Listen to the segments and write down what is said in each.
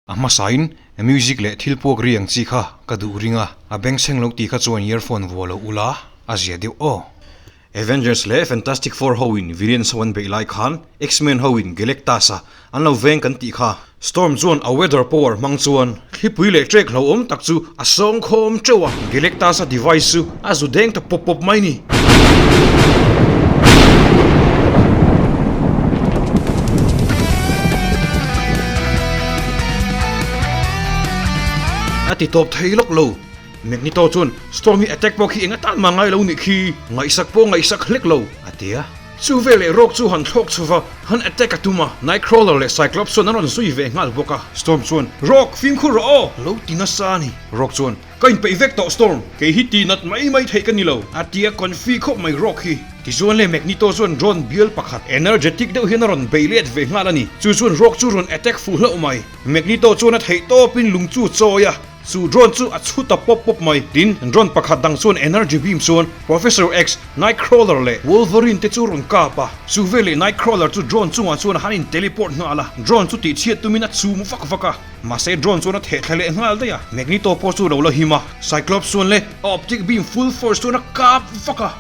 A hmasain music leh thil puak ri ang chi kha ka duh ring a, a bengchheng lo tih kha chuan earphone vuah lo ula a zia deuh aw. Avengers leh Fantastic Four ho in villains ho an beih lai khan X-Men ho in Galactus a an lo veng kan tih kha. Storm chuan a weather power hmang chuan thlipui leh trek hlauhawm tak chu a sawng khawm teuh a, Galactus a device chu a zu deng ta pawp pawp mai ni. A ti tawp thei lawk lo. Magneto chuan Storm hi attack pawh khi eng atan mah ngai lo nih khi, ngaihsak pawh ngaihsak hlek lo, a ti a. Chu veleh Rogue chu han thlawk chhuv a, han attack a tum a. Nightcrawler leh Cyclops chuan an rawn zui ve nghal bawk a. Storm chuan, Rogue, fimkhur rawh aw! Lo ti nasa a ni. Rogue chuan, Ka inpeih vek tawh Storm, kei hi tih nat mai mai theih ka ni lo, a ti a confi khawp mai Rogue hi. Tichuan le Magneto chuan drone bial pakhat energetic deuh hian a rawn bei let ve nghal a ni. Chu chuan Rogue chu rawn attack fuh hlauh mai. Magneto chuan a theih tawpin lung chu chawi a, chu drone chu a chhu ta pawp pawp mai. Tin, drone pakhat dang chuan energy beam chuan Professor X, Nightcrawler leh Wolverine te chu rawn kap a. Chu veleh Nightcrawler chu drone chungah chuan a han in teleport nghal a, drone chu tihchhiat tumin a chum vak vak a. Mahse drone chuan a theh thla leh nghal daih a, Magneto pawh chu lo la him a, Cyclops chuan le a optic beam full force chuan a kap vak a.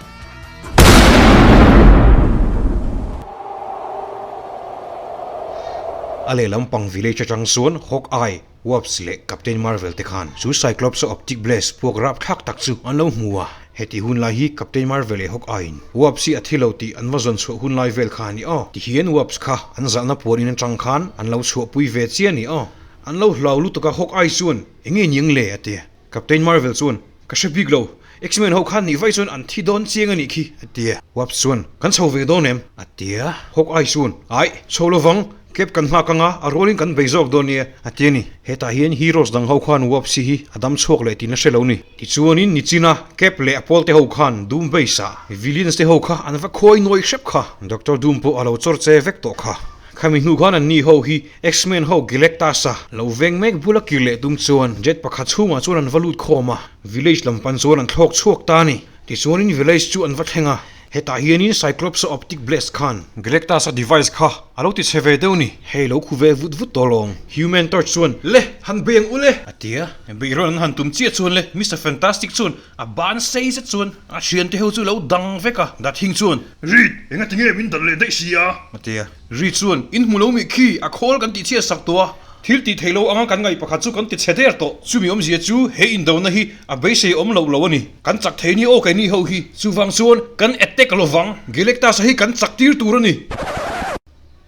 A lehlam pang village atang chuan Hawkeye, Wasp leh Captain Marvel te khan chu Cyclops a optic blast puak rapthlak tak chu an lo hmu a. Heti hun lai hi Captain Marvel leh Hawkeye-in Wasp hi a thi lo tih an va zawn chhuah hun lai vel kha a ni aw. Tihian Wasp kha an zalhna puan in atang khan an lo chhuahpui ve chiah a ni aw. An lo hlau lutuk a Hawkeye chuan eng nge niang le a ti a. Captain Marvel chuan Ka hre bik lo, X-Men ho khan nih vai chuan an thi dawn chiang a nih khi a ti a. Wasp chuan Kan chho ve dawn em? a ti a. Hawkeye chuan Aih, chho lovang, Cap kan nghak anga a rualin kan bei zawk dawn nia a ti a ni. Hetah hian heroes dang ho khan Wasp hi a dam chhuak leh tihna hre lo ni. Tichuanin Nichina, Cap leh a pawl te ho khan Doom base ah villains te ho kha an va khuai nuai hrep kha. Doctor Doom pawh a lo chawr che vek tawh kha. Khami hnu khan anni ho hi X-Men ho Galactus a lo veng mek bula kir leh tum chuan jet pakhat chhungah chuan an va lut khawm a, village lam pan chuan an thlawk chhuak ta a ni. Tichuanin village chu an va thleng a. Hetah hianin Cyclops-a optic blast khan Galactus-a device kha a lo ti chhe ve deuh ni. Hei lo khu ve vut vut tawh lawng. Human Torch chuan, Le, han bei ang u le! A ti a. Bei rawn an han tum chiah chuan le, Mister Fantastic chuan a ban sei zet chuan a thiante ho chu lo dang vek a. The Thing chuan, Reed, enga ti nge min dan leh daih si a? A ti a. Reed chuan, In hmu lo mih khi, a khawl kan tih chhiat sak tawh a. Thil tih theih lo anga kan ngaih pakhat chu kan ti chhe der tawh. Chumi awmzia chu he indona hi a beisei awm loh lo a ni. Kan chak thei ni aw keini ho hi. Chuvang chuan kan attack lovang. Galactus-a hi kan chak tir tur a ni.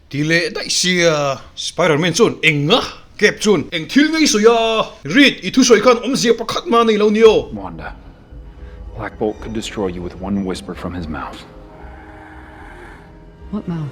Ti leh daih sia. Spider-Man chuan eng a? Cap chuan eng thil ngei sawi a? Reed, i thusawi khan awmzia pakhat mah nei lo ni aw. Wanda, Black Bolt could destroy you with one whisper from his mouth. What mouth?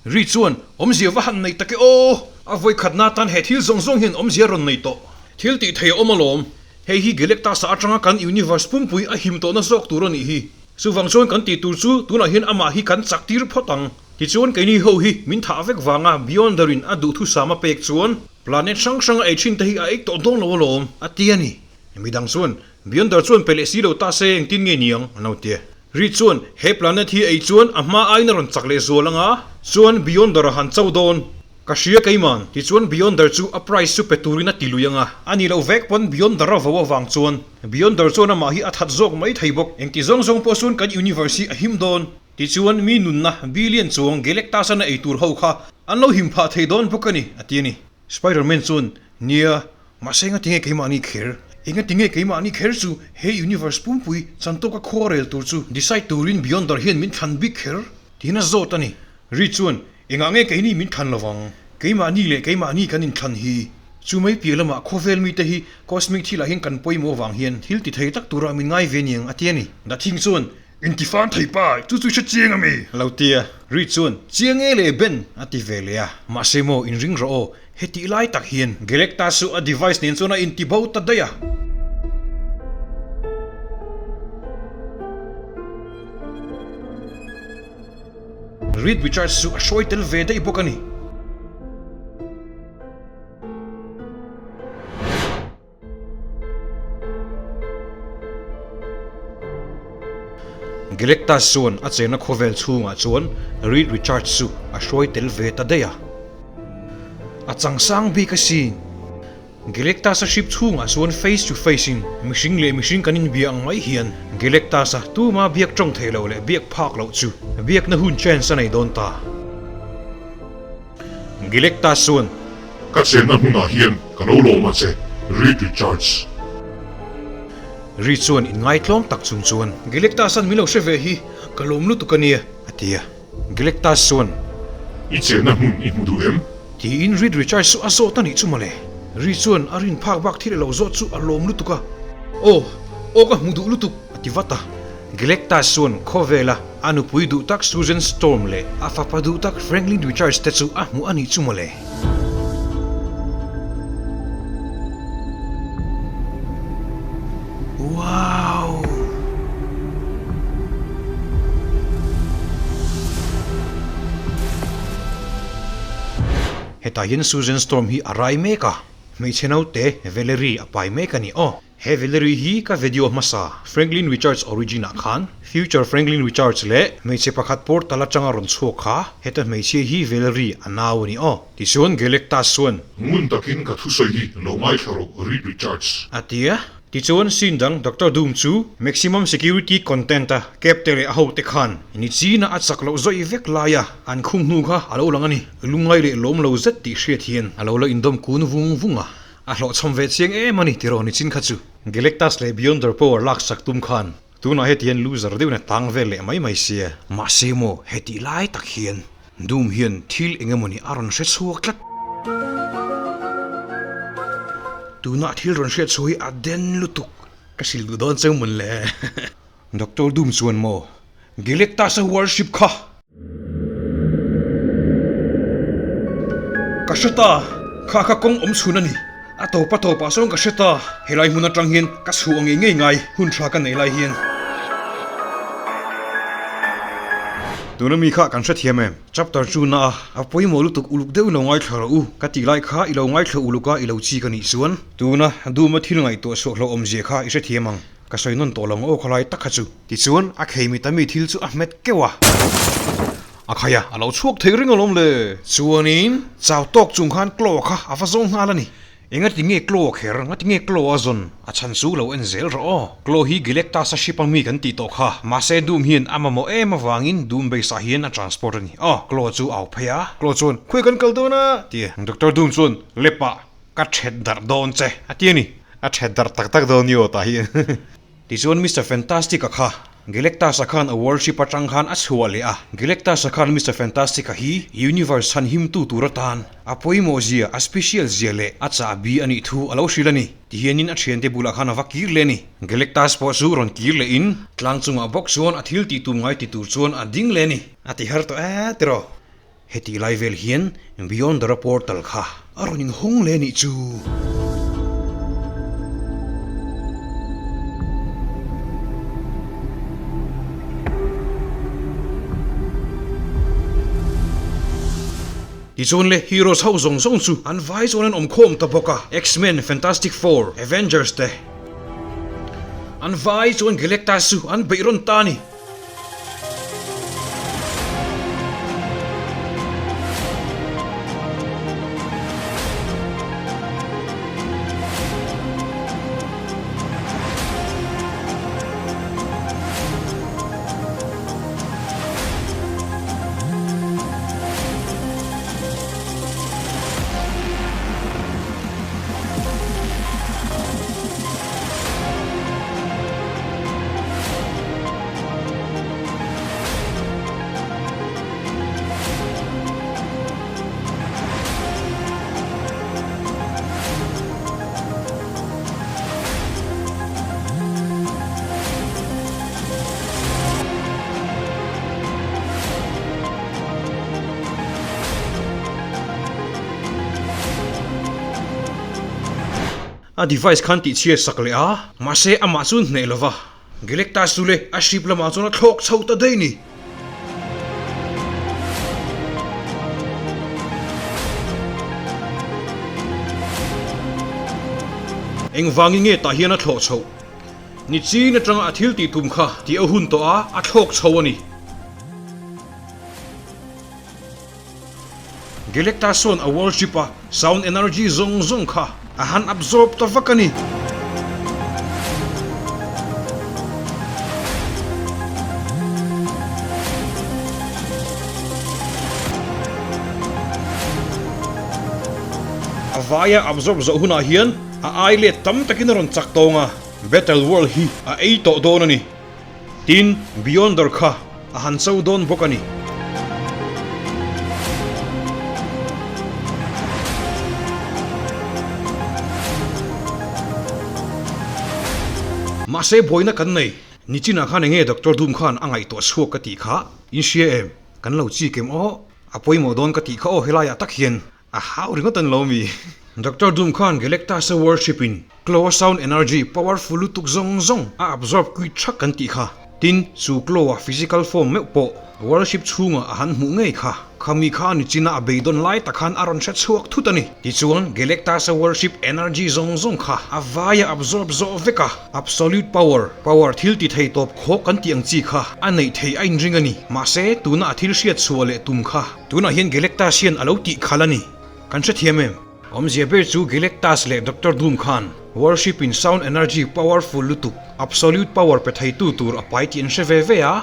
Ri chuan awmzia va han nei tak e aw! A vawikhatna atan he thil zawng zawng hian awmzia rawn nei tawh. Thil tih thei a awm alawm. Hei hi Galactus-a atanga kan universe pumpui a him tawhna zawk tur a nih hi. Chuvang chuan kan tih tur chu tunah hian amah hi kan chak tir phawt ang. Tichuan keini ho hi min thah vek vanga Beyonder-in a duhthusam a pek chuan planet hrang hranga ei thin te hi a ei tawh dawn lo alawm, a ti a ni. Midang chuan Beyonder chuan pe leh si lo ta se engtin nge niang? An lo ti a. Reed chuan he planet hi ei chuan a hma aiin a rawn chak leh zual anga, chuan Beyonder a han cho dawn. Ka hria keiman, tichuan Beyonder chu a price chu pe turin a ti lui anga. A ni lo vek pawn Beyonder a vo avang chuan Beyonder chuan amah hi a that zawk mai thei bawk. Engti zawng zawng pawh chuan kan universe hi a him dawn. Tichuan mi nunna billion chuang Galactus-an a ei tur ho kha an lo him phah thei dawn bawk a ni, a ti a ni. Spider-Man chuan, Nia, Mahse engatinge keimahni kher? Engatinge keimahni kher chu he universe pumpui chantawka khua rel tur chu decide turin Beyonder hian min thlan bik kher? Tiin a zawt a ni. Reed chuan, Engah nge keini min thlan lovang? Keimahni leh keimahni kan inthlan hi. Chu mai piah lamah khawvel mite hi cosmic thilah hian kan pawimawh vang hian thil ti thei tak turah min ngai ve niang a ti a ni. The Thing chuan, Intifan thei pa, chu chu i hre chiang a mi? Lo ti a, Reed chuan, Chiang e le Ben, a ti ve leh a. Mahse maw, inring rawh aw, hetih lai tak hian Galactus chu a device nen chuan a inti bo ta daih a. Reed Richards chu a hruai tel ve daih bawk a ni. Galactus chuan a chenna khawvel chhungah chuan Reed Richards chu a hruai tel ve ta daih a. A changsang bik asin. Galactus-a ship chhungah chuan face to face in mihring leh mihring kan inbia ang mai hian Galactus-a tuma biak tawng thei lo leh biak phak loh chu biakna hun chance a nei dawn ta. Galactus chuan. Ka chenna hmunah hian ka lo lawm a che, Reed Richards. Reed chuan inngaitlawm tak chung chuan. Galactus-a'n min lo hre ve hi ka lawm lutuk a nia, a ti a. Galactus chuan. I chenna hmun i hmu duh em? Tiin Reed Richards chu a zawt a nih chu mawle. Reed chuan a rin phak bak thil a lo zawt chu a lawm lutuk a. Aw, aw ka hmu duh lutuk, a ti vat a. Galactus chuan khawvela a nupui duh tak Susan Storm leh a fapa duh tak Franklin Richards te chu a hmu a nih chu mawle. Wow! Hetah hian Susan Storm hi a rai mek a, hmeichhe naute Valerie a pai mek a ni aw. He Valerie hi ka video hmasa Franklin Richards Origin ah khan Future Franklin Richards leh hmeichhe pakhat portal atanga rawn chhuak kha heta hmeichhia hi Valerie a nau a ni aw. Tichuan Galactus chuan. Ngun takin ka thusawi hi lo ngaithla rawh Reed Richards. A ti a. Tichuan scene dang Doctor Doom chu Maximum Security Content a cap te leh a hote khan ni china a chak loh zawih vek laia an khung hnu kha a lo lang a ni. Lungngai leh lawm lo zet tih hriat hian a lo la indawm kun vung vung a. A hlawhchhawm ve chiang em a ni tiraw nichin kha chu. Galactus leh Beyonder Power laksak tum khan tunah heti hian loser deuhin a tang vel leh mai mai sia. Mahse maw hetih lai tak hian Doom hian thil eng emawni a rawn hre chhuak tlat. Tunah thil rawn hriat chhuah hi a den lutuk. Ka hrilh duh dawn cheu mawn le. Doctor Doom chuan maw Galactus-a worship kha! Ka hre ta! Kha kha kawng awm chhun a ni. A tawp a tawpah sawn ka hre ta. Helai hmun atang hian ka chhuah ngei ngei ngai hun tha ka nei lai hian. Tuna mi kha kan hrethiam em? Chapter chu na a, a pawimawh lutuk uluk deuh ilo ngaithla rawh u. Ka tih lai kha ilo ngaithla uluk a ilo chi ka nih chuan tuna Doom-a thil ngaihtuah chhuah hlauhawmzia kha i hrethiam ang. Ka sawi nawn tawh lo ang aw khalai tak kha chu. Tichuan, a khei mit a mi thil chu a hmet keuh a. A khai a, a lo chhuak thei ring alawm le. Chuanin, chau tawk chung khan Claw kha a va zawng nghal a ni. Engati nge Claw kher, ngati nge Claw a zawn? A chhan chu lo en zel rawh aw. Claw hi Galactus a ship a mi kan tih tawh kha. Mahse, Doom hian a mamawh em avangin Doom base ah hian a transport a ni. Aw, Claw chu a au phei a. Claw chuan, Khawi kan kal dawn a? ti a. Doctor Doom chuan, Lep ah. Ka ṭhet darh dawn che, a ti a ni. A ṭhet darh tak tak dawn ni aw tah hi. Tichuan Mister Fantastic-a kha Galactus-a khan a worship atang khan a chhuah leh a. Galactus-a khan Mister Fantastic-a hi Universe chhan himtu tur atan a pawimawh zia, a special zia leh a chahbi a nih thu a lo hrilh a ni. Tihianin a thiante bulah khan a va kir leh a ni. Galactus pawh chu rawn kir lehin tlang chungah bawk chuan a thil tih tum ngai ti tur chuan a ding leh a ni. A ti har tawh e tiraw. Hetih lai vel hian Beyond the Portal kha a rawn inhawng leh anih chu. Tichuan le Heroes ho zawng zawng chu an vai chuan an awm khawm ta bawk a, X-Men, Fantastic Four, Avengers te. An vai chuan Galactus chu an beih rawn ta a ni. A device khan tihchhiat sak leh a, mahse amah chu hneh lova. Galactus chu le a ship lamah chuan a thlawk chho ta daih ni. Engvangin nge tah hian a thlawh chhoh? Nichin atanga a thil tih tum kha tih a hun tawh a, a thlawk chho a ni. Galactus sawn a worship a sound energy zawng zawng kha a han absorb ta vak a ni. A vaia absorb zawh hunah hian a ai let tam takin a rawn chak tawng a, Battle World hi a ei tawh dawn a ni. Tin, Beyonder kha a han cho dawn bawk a ni. Mahse buaina kan nei. Nichinah khan enge Doctor Doom khan a ngaihtuah chhuak ka tih kha in hria em? Kan lo chik em aw? A pawimawh dawn ka tih kha aw helaiah tak hian a hau ringawt an lo mi. Doctor Doom khan Galactus-a worship in Claw sound energy powerful lutuk zawng zawng a absorb kuit thak kan tih kha. Tin, chu Claw-a physical form meuh pawh worship chhungah a han hmuh ngei kha. Khami kha ni china a beidawn lai tak khan a rawn hre chhuak thut a ni. Tichuan, Galactus-a worship energy zawng zawng kha a vaia absorb zawh vek a, absolute power, power thil ti thei tawp khawk kan tih ang chi kha a neih theih a inring a ni. Mahse, tuna a thil hriat chhuah leh tum kha tunah hian Galactus hian a lo tih khalh a ni. Kan hrethiam em? Awmzia ber chu Galactus leh Doctor Doom khan worship in sound energy powerful lutuk absolute power pe theitu tur a pai tih an hre ve ve a,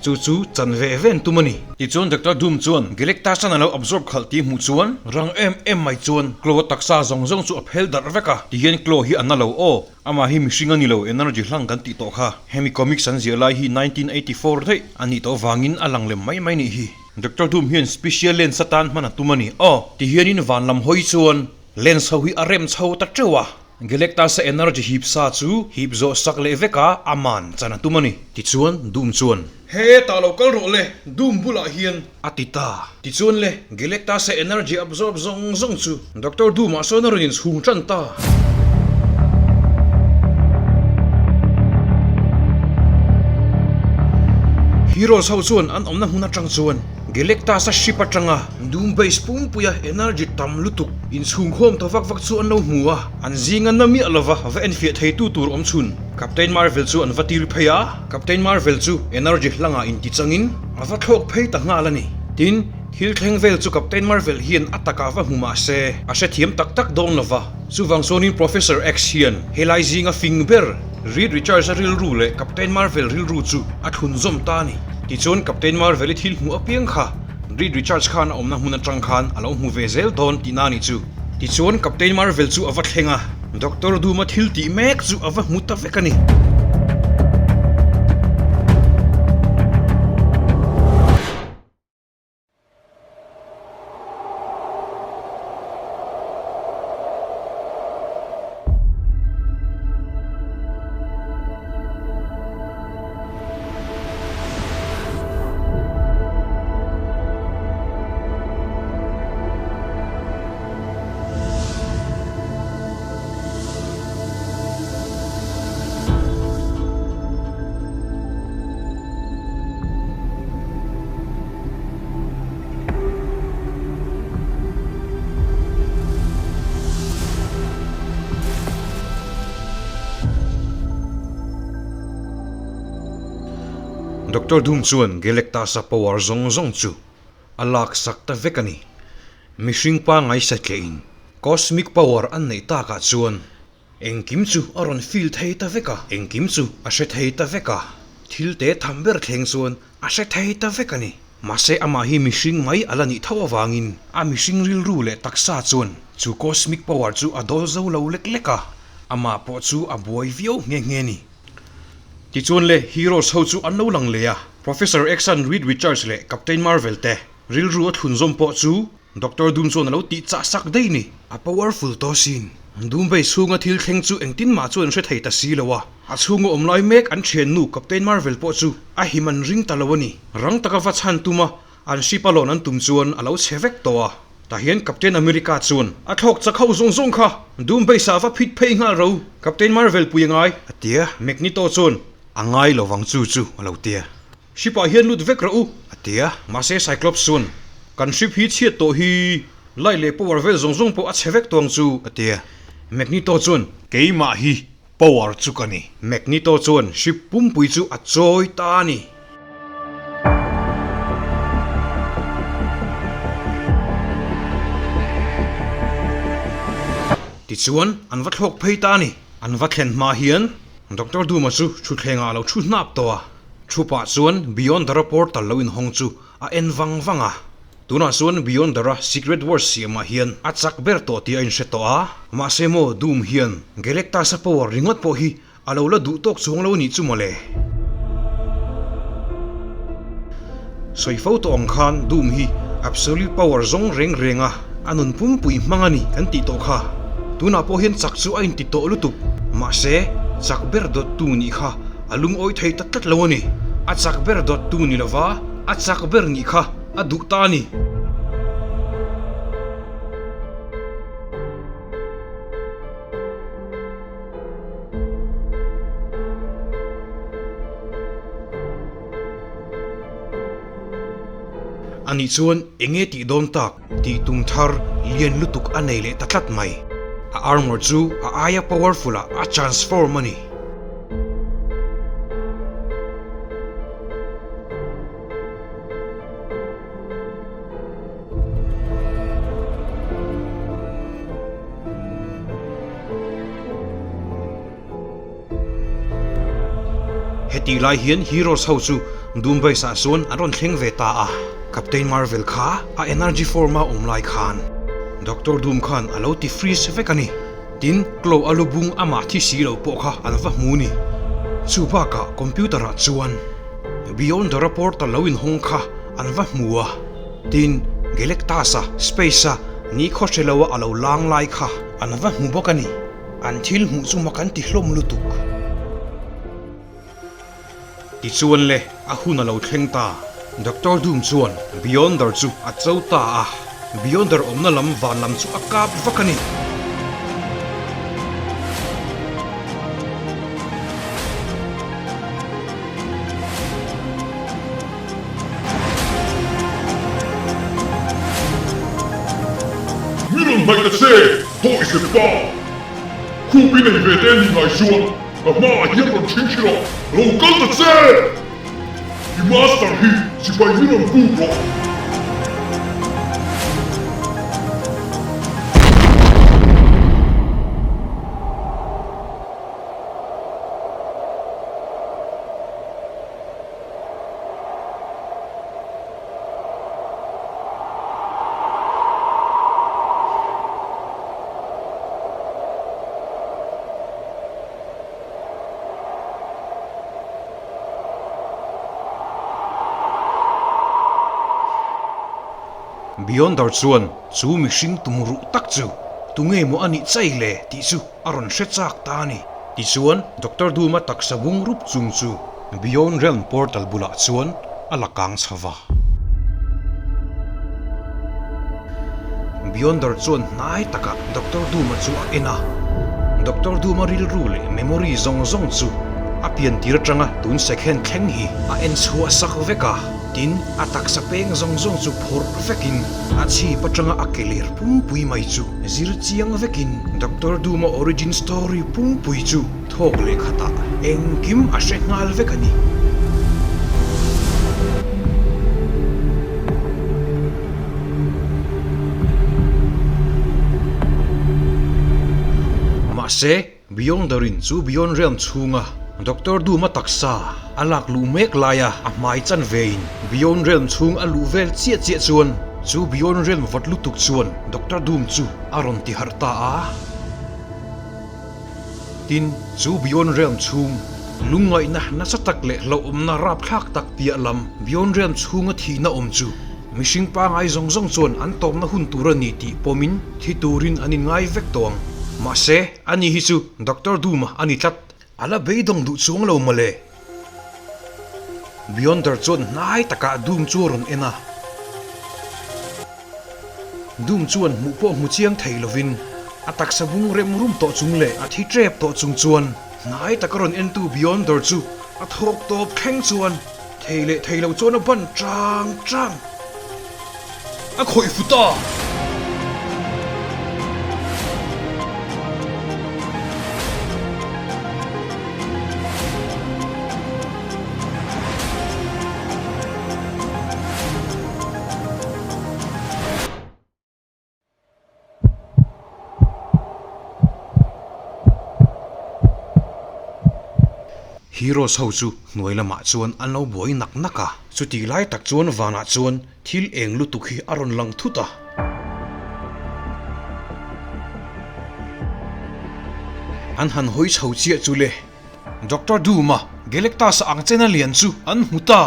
chu chu chan ve ve an tum a ni. Tichuan Doctor Doom chuan Galactus-an a lo absorb khalh tih hmuh chuan rang em em mai chuan Klaw taksa zawng zawng chu a phel darh vek a, tihian Klaw hi a na lo aw, amah hi mihring a ni lo energy hlang kan tih tawh kha, hemi comics an ziah lai hi 1984 daih a nih tawh vangin a lang lem mai mai nih hi. Doctor Doom hian special lens atan hman a tum a ni. Aw, tihianin van lam hawi chuan lens ho hi a rem chho ta teuh a. Galactus-a energy hip sa chu hip zawh sak leh vek a, a man chan a tum a ni. Tichuan, Doom chuan. He tah lo kal rawh le, Doom bulah hian. A ti ta. Tichuan le, Galactus-a energy absorb zawng zawng chu Doctor Doom-ah sawn a rawn inchhung tan ta. Heroes ho chuan an awmna hmun atang chuan Galactus-a ship atanga Doom base pumpuia energy tam lutuk inchhungkhawm ta vak vak chu an lo hmu a, an zinga na miah lova va enfiah theitu tur awm chhun Captain Marvel chu an va tir phei a, Captain Marvel chu energy hlangah intichangin a va thlawk phei ta nghal a ni. Tin, Thil thleng vel chu Captain Marvel hian a takah va hmu mah se, a hrethiam tak tak dawn lo va. Chuvang chuanin Professor X hian helai zinga fing ber Reed Richards-a rilru leh Captain Marvel rilru chu a thlunzawm ta a ni. Tichuan Captain Marvel-i thil hmuh apiang kha Reed Richards khan a awmna hmun atang khan a lo hmu ve zel dawn tihna a nih chu. Tichuan Captain Marvel chu a va thleng a, Doctor Doom-a thil tih mek chu a va hmu ta vek a ni. Doctor Doom chuan Galactus-a power zawng zawng chu a laksak ta vek a ni. Mihring pangngai satliahin cosmic power an neih takah chuan Engkim chu a rawn feel thei ta vek a, engkim chu a hre thei ta vek a, thil te tham ber thleng chuan a hre thei ta vek a ni. Mahse amah hi mihring mai a la nih tho avangin a mihring rilru leh taksa chuan chu cosmic power chu a dawl zo lo lek lek a, amah pawh chu a buai viau nghe nghe a ni. Tichuan le, heroes ho chu an lo lang leh a, Professor X-a'n Reed Richards leh Captain Marvel te rilru a thlunzawm pawh chu Doctor Doom chuan a lo tih chah sak daih ni. A powerful tawh sin. Doom bay chhunga thil thleng chu engtin mah chuan hre thei ta si lo a. A chhunga awm lai mek an thiannu Captain Marvel pawh chu a him an ring ta lo a ni. Rang taka va chhan tum a, an ship a lawn an tum chuan a lo chhe vek tawh a. Tah hian Captain America chuan a thlawk chak ho zawng zawng kha Doom base ah va phit phei nghal ro. Captain Marvel pui a ngai, a ti a. Magneto chuan a ngai lovang chu chu a lo ti a. Ship ah hian lut vek rawh u, a ti a. Mahse Cyclops chuan, Kan ship hi chhiat tawh hi, light leh power vel zawng zawng pawh a chhe vek tawng chu, a ti a. Magneto chuan, Keimah hi Power chu ka ni. Magneto chuan ship pumpui chu a chawi ta a ni. Tichuan, an va thlawk phei ta a ni. An va thlen hma hian Doctor Doom-a chu thutthlengah a lo thu hnap tawh a. Thu pah chuan Beyonder-a portal lo inhawng chu a en vang vang a. Tunah chuan Beyonder-a Secret Wars siamah hian a chak ber tawh tih a inhre tawh a. Mahse maw Doom hian Galactus-a power ringawt pawh hi a lo la duh tawk chuang lo nih chu mawle. Sawi fo tawh ang khan Doom hi Absolute Power zawng reng reng a a nun pumpui hmang a ni kan tih tawh kha. Tunah pawh hian chak chu a inti tawh lutuk. Mahse, chak ber dawttu nih kha a lungawi thei ta tlat lo a ni. A chak ber dawttu ni lova a chak ber nih kha a duh ta a ni. Anih chuan enge tih dawn tak tih tum thar lian lutuk a nei leh ta tlat mai. A armor chu a aia powerful ah a transform a ni. Hetih lai hian Heroes ho chu Doombays ah chuan an rawn thleng ve ta a, Captain Marvel kha a energy form a awm lai khan Doctor Doom khan a lo ti freeze vek a ni. Tin, Chloe a lu bung amah thi si lo pawh kha an va hmu ni. Chu bakah computer ah chuan Beyonder-a portal lo inhawng kha an va hmu a. Tin, Galactus-a space-a ni khaw hre loa a lo lang lai kha an va hmu bawk a ni. An thil hmuh chu mak an ti hlawm lutuk. Tichuan le, a hun a lo thleng ta. Doctor Doom chuan Beyonder chu a cho ta a, Beyonder awmna lam van lam chu a kap vak a ni. Min rawn hnaih ta che, Dawi se pa! Khup i nei ve te ni ngai chuan ka hmaah hian rawn ṭhing ṭhi rawh, lo kal ta che! I master hi sipai min rawn buk rawh. Beyonder chuan chu mihring tum ruh tak chu tunge maw a nih chai le tih chu a rawn hre chak ta a ni. Tichuan, Doctor Doom-a taksa bung rup chung chu Beyond Realm Portal bulah chuan a la kang chho va. Beyonder chuan hnai takah Doctor Doom-a chu a en a. Doctor Doom-a rilru leh memory zawng zawng chu a pian tir atanga tun second thleng hi a en chhuah sak vek a. Tin, a taksa peng zawng zawng chu phawrh vekin a chhip atanga a ke ler pumpui mai chu zir chiang vekin Doctor Doom-a origin story pumpui chu thawk leh khatah engkim a hre nghal vek a ni. Mahse, Beyonder-in chu Beyond Realm chhunga Doctor Doom-a taksa a lak luh mek laia a hmai chan vein Beyond Realm chhung a luh vel chiah chiah chuan chu Beyond Realm vawt lutuk chuan Doctor Doom chu a rawn ti harh ta a. Tin, chu Beyond Realm chhung lungngaihna nasa tak leh hlauhawmna rapthlak tak piah lam Beyond Realm chhunga thihna awm chu mihring pangai zawng zawng chuan an tawpna hun tur a ni tih pawmin thi turin an inngai vek tawh ang. Mahse, ani hi chu Doctor Doom-a a ni tlat. A la beidawng duh chuang lo mawle. Beyonder chuan hnai takah Doom chu a rawn en a. Doom chuan hmuh pawh hmu chiang thei lovin a taksa bung rem rum tawh chung leh a thi tep tawh chung chuan hnai taka rawn entu Beyonder chu a thawk tawp thleng chuan thei leh thei lo chuan a ban chang chang a khawih fu ta. Heroes ho chu hnuai lamah chuan an lo buai nak nak a. Chutih lai tak chuan vanah chuan thil eng lutuk hi a rawn lang thut a. An han hawi chho chiah chu le. Doctor Doom-a Galactus-a ang chena lian chu an hmu ta.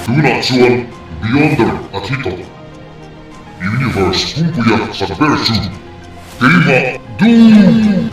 Tunah chuan Beyonder a thi tawh. Universe pumpuia chak ber chu keimah Doom!